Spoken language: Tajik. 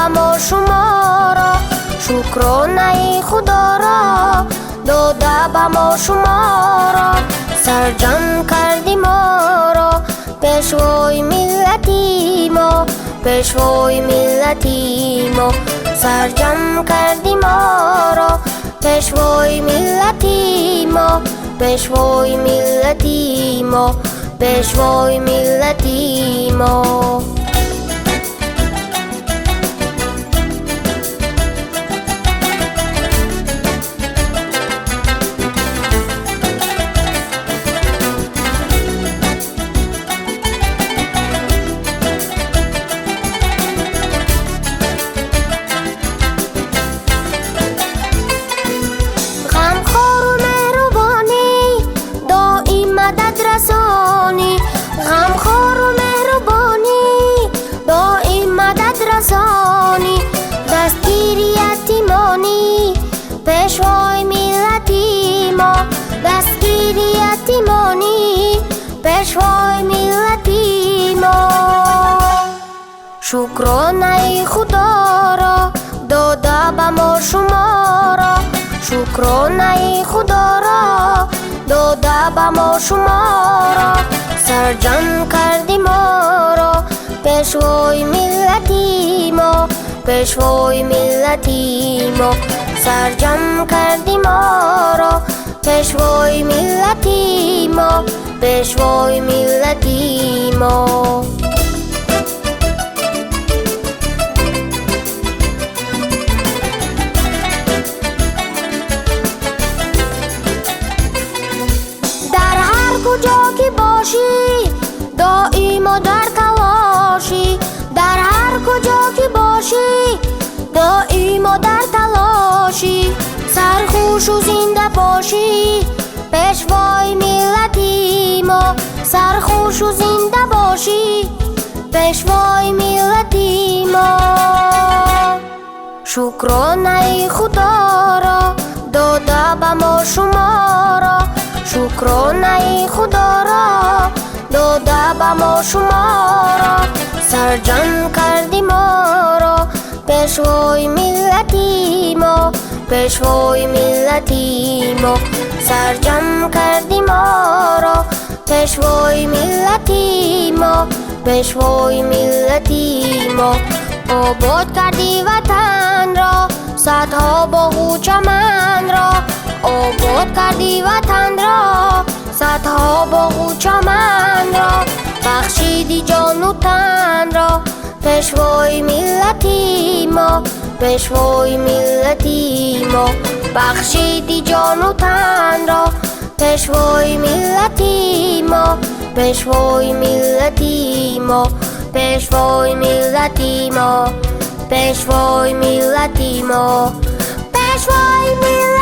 ба мо шуморо, шукронаи Худоро дода ба мо шуморо. Сарҷам карди моро пешвои миллати мо, пешвои миллати мо. Сарҷам карди моро пешвои миллати мо, пешвои миллати мо, пешвои миллати мо. Ғамхору меҳрубонӣ, доим мадад расонӣ, дастгири ятимонӣ, пешвои миллати мо, дастгири ятимонӣ, пешвои миллати мо. Шукронаи Худоро дода ба мо шуморо, шукронаи Худоро дода ба мо шуморо. Сарҷам карди моро пешвои миллати мо, пешвои миллати мо. Сарҷам карди моро пешвои миллати мо, пешвои миллати мо. Дар ҳар куҷо ки бошӣ, доимо дар талошӣ, дар ҳар куҷо ки бошӣ, доимо дар талошӣ. Сархушу зинда бошӣ, пешвои миллати мо, сархушу зинда бошӣ, пешвои миллати мо. Шукронаи Худоро дода ба мо шуморо, шукронаи Худоро дода ба мо шуморо. Сарҷам карди моро пешвои миллати мо, пешвои миллати мо. Сарҷам карди моро пешвои миллати мо, пешвои миллати мо. Обод карди ватанро, садҳо боғу чаманро, обод карди ватанро, садҳо боғу чаманро. Бахшиди ҷону танро пешвои миллати мо, пешвои миллати мо. Бахшиди ҷону танро пешвои миллати мо, пешвои миллати мо, пешвои миллати мо, пешвои миллати мо, пешвои миллати.